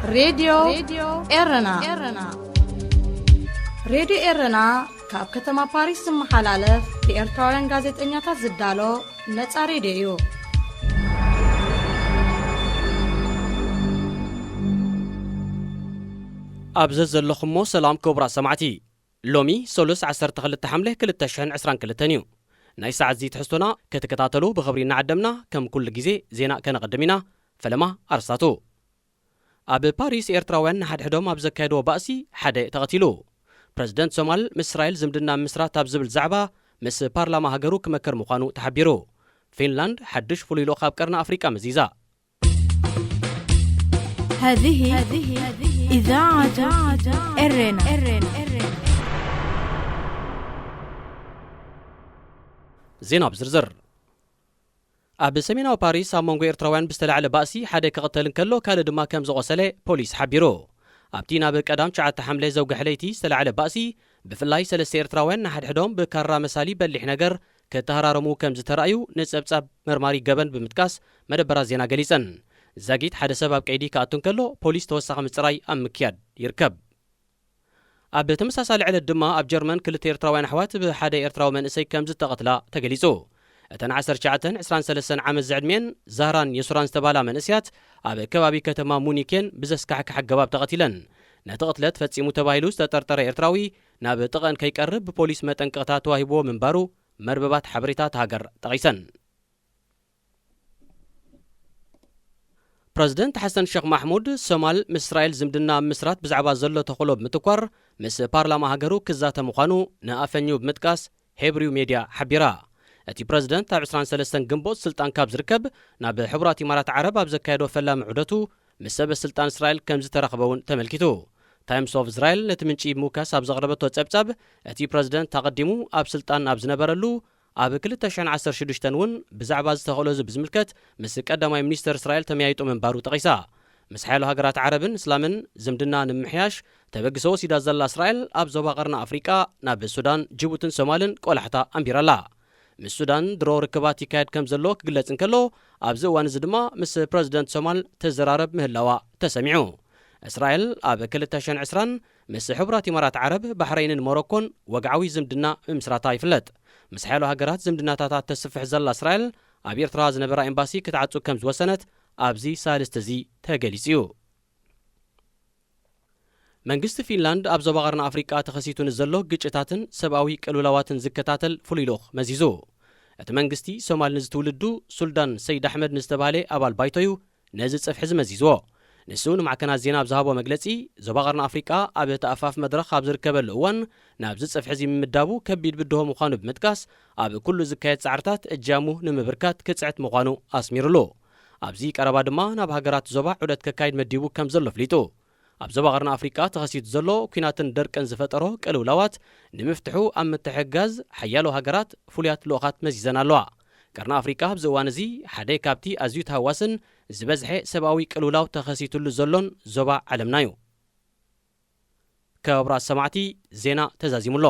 ሬድዮ ኤረና። ሬድዮ ኤረና ካብ ከተማ ፓሪስ ዝመሓላለፍ ብኤርትራውያን ጋዜጠኛታት ዝዳሎ ነጻ ሬድዮ እዩ። ኣብ ዘዘለኹሞ ሰላም ክቡራት ሰማዕቲ። ሎሚ ሰሉስ ዓሰርተ ክልተ ሓምለ ክልተ ሽሕን ዕስራን ክልተን እዩ። ናይ ሰዓት እዚ ትሕዝቶና ክትከታተሉ ብኽብሪ እናዓደምና፣ ከም ኩሉ ግዜ ዜና ከነቐድም ኢና። ፈለማ ኣርስታቱ። ኣብ ፓሪስ ኤርትራውያን ንሓድሕዶም ኣብ ዘካየድዎ ባእሲ ሓደ ተቐቲሉ። ፕረዚደንት ሶማል ምስ እስራኤል ዝምድና ምስራት ኣብ ዝብል ዛዕባ ምስ ፓርላማ ሃገሩ ክመክር ምዃኑ ተሓቢሩ። ፊንላንድ ሓድሽ ፍሉይ ልኡኽ ኣብ ቀርኒ ኣፍሪቃ መዚዛ። هذه إذاعة إرنا. ዜና ብዝርዝር። ኣብ ሰሜናዊ ፓሪስ ኣብ መንጎ ኤርትራውያን ብዝተላዕለ ባእሲ ሓደ ክቕተል እንከሎ ካልእ ድማ ከም ዝቖሰለ ፖሊስ ሓቢሩ። ኣብቲ ናብ ቀዳም ትሽዓተ ሓምለ ዘውግሐ ለይቲ ዝተላዕለ ባእሲ ብፍላይ ሰለስተ ኤርትራውያን ንሓድሕዶም ብካራ መሳሊ በሊሕ ነገር ክተሃራረሙ ከም ዝተራእዩ ንጸብጻብ መርማሪ ገበን ብምጥቃስ መደበራት ዜና ገሊጸን። ዛጊት ሓደ ሰብ ኣብ ቀይዲ ክኣቱ እንከሎ ፖሊስ ተወሳኺ ምጽራይ ኣብ ምክያድ ይርከብ። ኣብ ተመሳሳሊ ዕለት ድማ ኣብ ጀርመን ክልተ ኤርትራውያን ኣሕዋት ብሓደ ኤርትራዊ መንእሰይ ከም ዝተቐትላ ተገሊጹ። እተን ዓሰርተ ትሽዓተን ዕስራን ሰለስተን ዓመት ዝዕድሜን ዛህራን የሱራን ዝተባህላ መንእሰያት ኣብ ከባቢ ከተማ ሙኒክ እየን ብዘስካሕክሕ ኣገባብ ተቐቲለን። ነቲ ቅትለት ፈጺሙ ተባሂሉ ዝተጠርጠረ ኤርትራዊ ናብ ጥቕአን ከይቀርብ ብፖሊስ መጠንቀቕታ ተዋሂብዎ ምንባሩ መርበባት ሓበሬታ እታ ሃገር ጠቒሰን። ፕረዚደንት ሓሰን ሸኽ ማሕሙድ ሶማል ምስ እስራኤል ዝምድና ኣብ ምስራት ብዛዕባ ዘሎ ተኽእሎ ብምትኳር ምስ ፓርላማ ሃገሩ ክዛተ ምዃኑ ንኣፈኙ ብምጥቃስ ሄብሪው ሜድያ ሓቢራ። እቲ ፕረዚደንት ኣብ ዕስራን ሰለስተን ግንቦት ስልጣን ካብ ዝርከብ ናብ ሕቡራት ኢማራት ዓረብ ኣብ ዘካየዶ ፈላሚ ዑደቱ ምስ ሰበ ስልጣን እስራኤል ከም ዝተራኸበ እውን ተመልኪቱ። ታይምስ ኦፍ እስራኤል ነቲ ምንጪ ብምውካስ ኣብ ዘቕረበቶ ጸብጻብ፣ እቲ ፕረዚደንት ኣቐዲሙ ኣብ ስልጣን ኣብ ዝነበረሉ ኣብ ክልተ ሽሕን ዓሰርተ ሽዱሽተን እውን ብዛዕባ ዝተኽእሎ እዚ ብዝምልከት ምስ ቀዳማይ ሚኒስተር እስራኤል ተመያይጡ ምንባሩ ጠቒሳ። ምስ ሓያሎ ሃገራት ዓረብን እስላምን ዝምድና ንምምሕያሽ ተበግሶ ወሲዳ ዘላ እስራኤል ኣብ ዞባ ቀርኒ ኣፍሪቃ ናብ ሱዳን፣ ጅቡትን ሶማልን ቆላሕታ ኣንቢራ ኣላ። ምስ ሱዳን ድሮ ርክባት ይካየድ ከም ዘሎ ክግለጽ እንከሎ፣ ኣብዚ እዋን እዚ ድማ ምስ ፕረዚደንት ሶማል ትዘራረብ ምህላዋ ተሰሚዑ። እስራኤል ኣብ ክልተ ሽሕን ዕስራን ምስ ሕቡራት ኢማራት ዓረብ፣ ባሕረይንን ሞሮኮን ወግዓዊ ዝምድና ምምስራታ ይፍለጥ። ምስ ሓያሎ ሃገራት ዝምድናታታ ተስፍሕ ዘላ እስራኤል፣ ኣብ ኤርትራ ዝነበራ ኤምባሲ ክትዓጹ ከም ዝወሰነት ኣብዚ ሳልስቲ እዚ ተገሊጹ እዩ። መንግስቲ ፊንላንድ ኣብ ዞባ ቀርኒ ኣፍሪቃ ተኸሲቱ ንዘሎ ግጭታትን ሰብኣዊ ቅልውላዋትን ዝከታተል ፍሉይ ልኡኽ መዚዙ። እቲ መንግስቲ ሶማል ንዝትውልዱ ሱልዳን ሰይድ ኣሕመድ ንዝተባህለ ኣባል ባይቶዩ ነዚ ጽፍሒ እዚ መዚዝዎ። ንሱ ንማዕከናት ዜና ኣብ ዝሃቦ መግለጺ፣ ዞባ ቀርኒ ኣፍሪቃ ኣብ ተኣፋፍ መድረኽ ኣብ ዝርከበሉ እዋን ናብዚ ጽፍሒ እዚ ምምዳቡ ከቢድ ብድሆ ምዃኑ ብምጥቃስ፣ ኣብ ኩሉ ዝካየድ ጻዕርታት እጃሙ ንምብርካት ክጽዕት ምዃኑ ኣስሚሩሉ። ኣብዚ ቀረባ ድማ ናብ ሃገራት ዞባ ዑደት ከካይድ መዲቡ ከም ዘሎ ኣፍሊጡ። ኣብ ዞባ ቀርኒ ኣፍሪቃ ተኸሲቱ ዘሎ ኲናትን ደርቅን ዝፈጠሮ ቅልውላዋት ንምፍትሑ ኣብ ምትሕግጋዝ ሓያሎ ሃገራት ፍሉያት ልኡኻት መዚዘን ኣለዋ። ቀርኒ ኣፍሪቃ ኣብዚ እዋን እዚ ሓደ ካብቲ ኣዝዩ ተሃዋስን ዝበዝሐ ሰብኣዊ ቅልውላው ተኸሲቱሉ ዘሎን ዞባ ዓለምና እዩ። ክቡራት ሰማዕቲ፣ ዜና ተዛዚሙ ኣሎ።